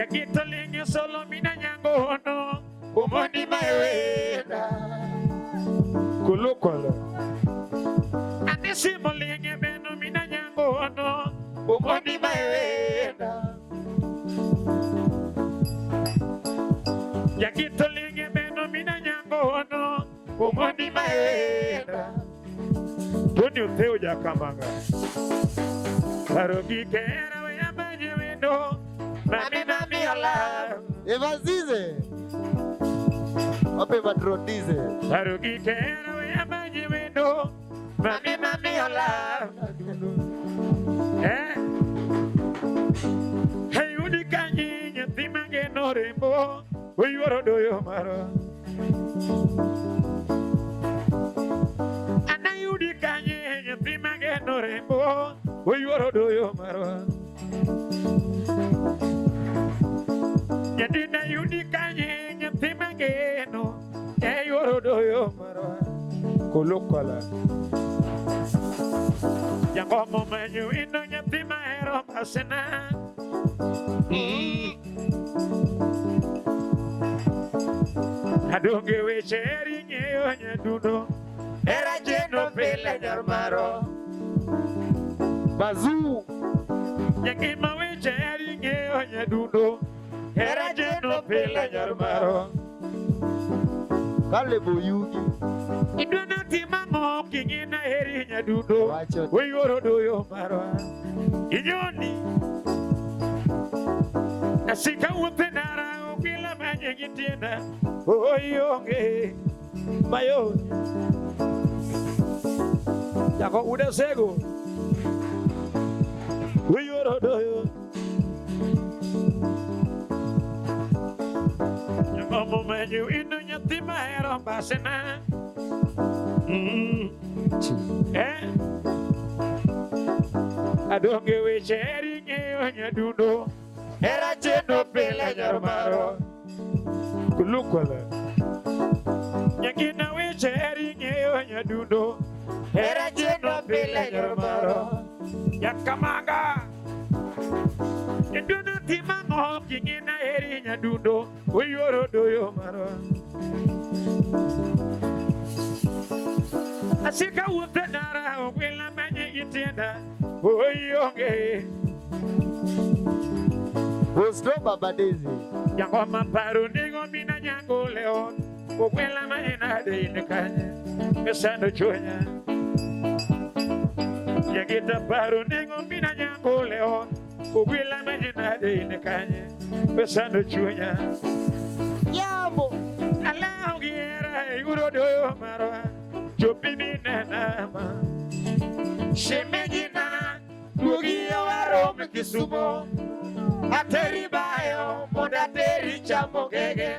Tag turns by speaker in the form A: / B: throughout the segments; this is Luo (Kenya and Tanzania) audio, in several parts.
A: Jakito lingi solo mina nyangono Umoni mawena Kulukolo Anisimo lingi beno mina nyangono Umoni mawena Jakito lingi beno mina nyangono Umoni mawena Tony Utheo Jakamanga Parogi kera we amanye wendo Mami mami ola
B: Evazize. Wape matronize.
A: Parogi kera we amanye wendo Mami mami ola Eh Hey udikanyi nyathi mageno rembo Oyuoro doyo maro Anayudi kanye nyathi mageno rembo Oyuoro doyo maro Nyathina yudi kanye nyathi mageno Oyuoro doyo maro Kulukola Jangomo manyu ino nyathi mahero masena Adonge weche eri ng'eyo nyadundo Era jeno pile nyar maro
B: Bazuu.
A: Nyangima weche eri ng'eyo nyadundo Era jeno pile nyar maro
B: Caleb Oyugi.
A: Idwano timo ang'o king'ina heri nyadundo
B: Wacho.
A: Oyuoro doyo marwa Inyoni Asika wuothe ndara ogwila manye gi tienda Oyonge Mayo Jako udasego Oyuoro doyo Nyagomo manyo ino nyathi mahero mbasena Eh Adonge weche eri ng'eyo nyadundo Era chendo pile nyar maro Kulukola Nyakina weche eri ng'eyo nyadundo Era chendo pile nyar maro Yakamanga Nyadundo timang'o king'ina eri nyadundo Oyuoro doyo maro Asika wuothe ndara ogwela manye gi tienda Oyonge
B: Bosco Baba Daisy.
A: Jangoma paro nego mina nyango leon Ogwela manye nade in kanye Mesando chunya Jagita paro nego mina nyango leon Ogwela manye nade in kanye Mesando chunya
B: Yambo.
A: Alao giera yuro doyo marwa Chopi minena ma Shemejina Duogi warom Kisumo Ateri bayo mondo ateri chamo gege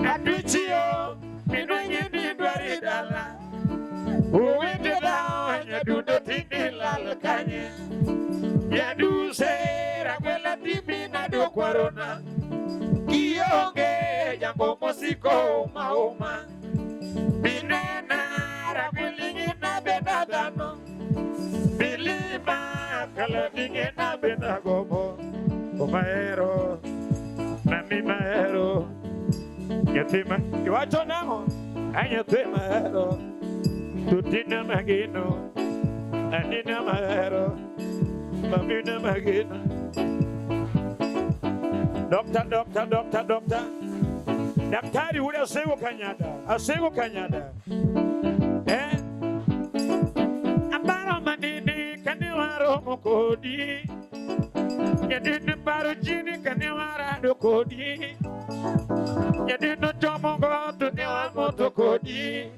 A: Adwichio minwenye ni dwari dala Owete dhao nyadundo tinde lal kanye Nyaduse ragwela timina dokwarona Kionge jambo mosiko uma uma Binena ragwelingina bena dhano Bilima kaladingena bena gomo Omaero nami mahero Nyathi ma iwacho nang'o A nyathi mahero Tutina mageno Anina mahero Mamina mageno Doctor, doctor, doctor, doctor. Daktari ule asego kanyada, asego kanyada. Eh? Ambaro manini kane waromo kodi. Nyadini paro chini kane warado kodi. Nyadino chomo goto ne wamoto kodi.